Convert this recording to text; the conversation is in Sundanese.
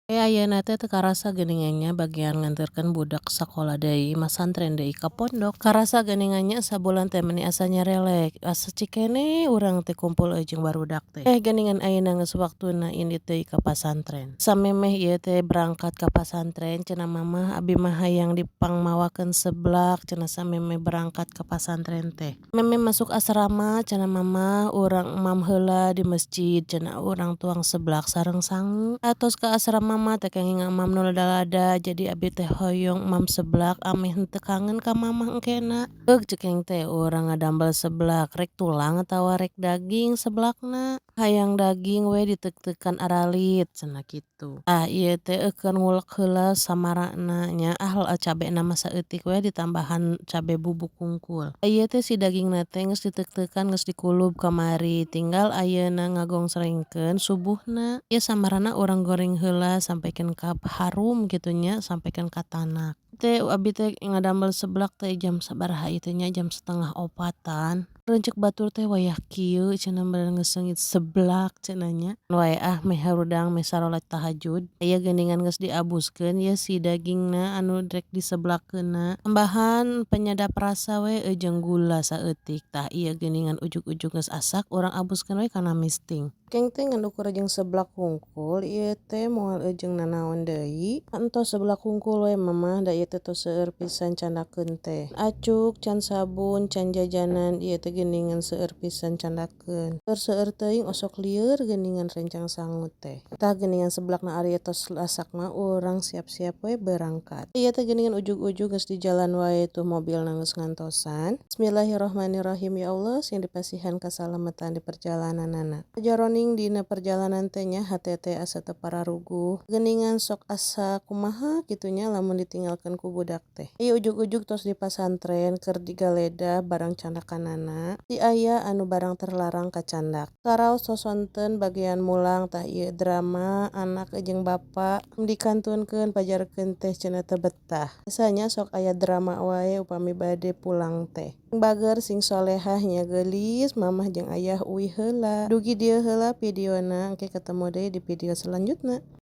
Ayeuna teh teu karasa geuningan nya bagian nganterkeun budak sakola deui, masantren deui ka pondok. Karasa geuningan nya sabulan teh meuni asa nyarelek, asa cikeneh urang teh kumpul jeung barudak teh. Eh, geuningan ayeuna geus waktuna indit deui ka pasantren. Samemeh ieu teh berangkat ka pasantren, cenah Mamah, "Abi mah hayang dipangmawakeun seblak," cenah samemeh berangkat ka pasantren teh. "Memeh masuk asrama," cenah Mamah, "urang emam heula di masjid," cenah, "urang tuang seblak sareng sangu." Atos ka asrama mah teu kenging emam nu lada-lada, jadi abi teh hoyong emam seblak ameh henteu kangen ka Mamah engkena. Euk, cek aing teh, urang ngadamel seblak, rek tulang atawa rek daging seblakna? "Hayang daging we, diteukteukan aralit," cenah kitu. Ah, ieu teh keur ngulek heula samarana nya, ah, cabena mah saeutik we, ditambahan cabe bubuk hungkul. Ieu teh si dagingna teh geus diteukteukkan, geus dikulub kamari, tinggal ayeuna ngagongsrengkeun subuhna. Ieu samarana urang goreng heula sampikeun ka harum kitu nya, sampikeun ka tanak. Teh abi teh ngadamel seblak teh jam sabaraha ieu teh nya, jam setengah opatan. Reuncek batur teh, "Wayah kieu," cenah, "meureun geus seungit seblak," cenah nya. Wae ah, meh harudang, meh sarolat tahajud. Ieu geuningan geus diabuskeun ye si dagingna anu rek diseblakeunna. Tambahan penyedap rasa we jeung gula saeutik. Tah, ieu geuningan ujug-ujug geus asak, urang abuskeun we kana misting. Keng teh ngan ukur jeung seblak hungkul ieu teh, moal jeung nanaon deui. Entos seblak hungkul we Mamah, da ieu teh tos seueur pisan candakeun teh. Acuk, can sabun, can jajanan, ieu teh geuningan seueur pisan candakeun. Seueur teuing osok lieur geuningan rencang sangu teh. Tah, geuningan seblakna ari tos asak mah urang siap-siap we berangkat. Ieu teh geuningan ujug-ujug geus di jalan wae tuh mobilna geus ngantosan. Bismillahirrahmanirrahim, ya Allah, sing dipasihan kasalamatan di perjalananana. Jroning dina perjalanan teh nya, hate teh asa teu pararuguh. Geuningan sok asa kumaha kitu nya lamun ditinggalkeun ku budak teh. Ieu ujug-ujug tos di pasantren, keur digaledah barang candakanana. Ti aya anu barang terlarang kacandak. Karaos sosonten bagian mulang. Tah, ieu drama anak jeung bapa dikantunkeun pajarkeun teh cenah teu betah. Biasanya sok aya drama wae upami bade pulang teh. Sing bager, sing solehah nya, geulis, Mamah jeung Ayah uih heula. Dugi dieu heula videona, engke ketemu deui di video selanjutna.